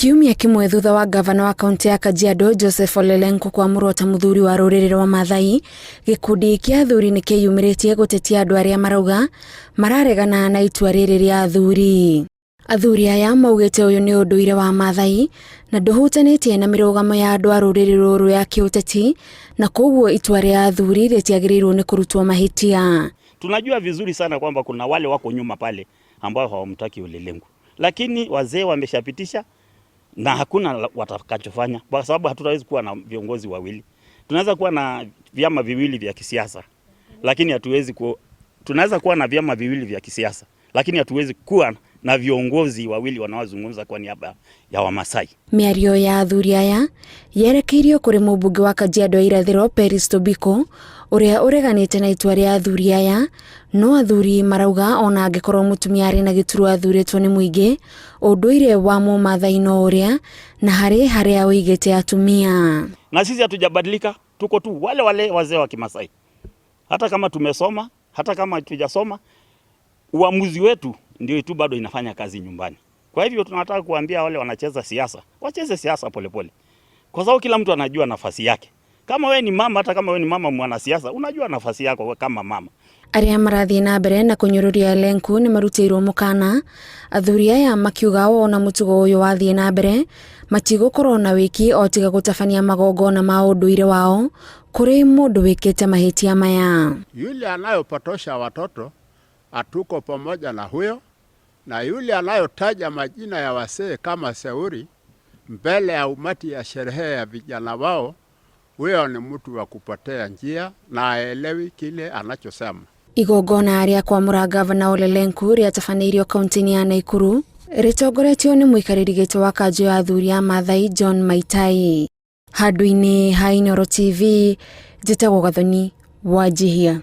Kiumia kĩmwe thutha wa gavana wa kaunti ya Kajiado Joseph Ole Lenku kwamũrwo ta mũthuri wa rũrĩrĩ rwa Maathai, gĩkundi kĩa athuri nĩ kĩyumĩrĩtie gũtetia andũ arĩa marauga mararegana na itua rĩrĩ rĩa athuri. Athuri aya maugĩte ũyũ nĩ ũndũire wa Maathai na ndũhutanĩtie na mĩrũgamo ya andũ a rũrĩrĩ rũrũ ya kĩũteti, na koguo itua rĩa athuri rĩtiagĩrĩirwo nĩ kũrutwo mahĩtia. Tunajua vizuri sana kwamba kuna wale wako nyuma pale ambao hawamtaki Ole Lenku, lakini wazee wameshapitisha na hakuna watakachofanya, kwa sababu hatutawezi kuwa na viongozi wawili. Tunaweza kuwa na vyama viwili vya kisiasa, lakini hatuwezi ku, tunaweza kuwa na vyama viwili vya kisiasa, lakini hatuwezi kuwa na viongozi wawili wanaozungumza kwa niaba ya Wamasai. Mĩario ya athuri aya yerekeirio kũrĩ mũmbunge wa Kajiado ya Irathĩro Peris Tobiko, ũrĩa ũreganĩte na itua rĩa athuri aya. No athuri marauga ona angĩkorwo mũtumia arĩ na gĩturwa athurĩtwo nĩ mũingĩ, ũndũire wa Mũmathai no ũrĩa na harĩ harĩa ũigĩte atumia. Na sisi hatujabadilika, tuko tu wale wale wazee wa Kimasai. Hata kama tumesoma, hata kama hatujasoma, uamuzi wetu ndio tu bado inafanya kazi nyumbani. Kwa hivyo tunataka kuambia wale wanacheza siasa, wacheze siasa polepole, kwa sababu kila mtu anajua nafasi yake. Kama we ni mama, hata kama we ni mama mwanasiasa, unajua nafasi yako kama mama. Arĩa marathiĩ na mbere na kũnyũrũria Lenku nĩ marutĩirwo mũkana, athuri aya makiuga wona mũtugo ũyũ wathiĩ na mbere matigũkorwo na wĩki o tiga gũtabania magongona ma ũndũire wao kũrĩ mũndũ wĩkĩte mahĩtia maya. Yule anayopotosha watoto hatuko pamoja na huyo, na yule anayotaja majina ya wasee kama shauri mbele ya umati ya sherehe ya vijana wao, huyo ni mtu wa kupotea njia na aelewi kile anachosema. Igongona rĩa kwamũra gavana Ole Lenku rĩatabanĩirio kaunti-inĩ ya Naikuru, rĩtongoretio nĩ mũikarĩri gĩtĩ wa kanjũ ya athuri a Maathai John Maitai. Handũ-inĩ ha Inooro TV, njĩtagwo Gathoni Wanjihia.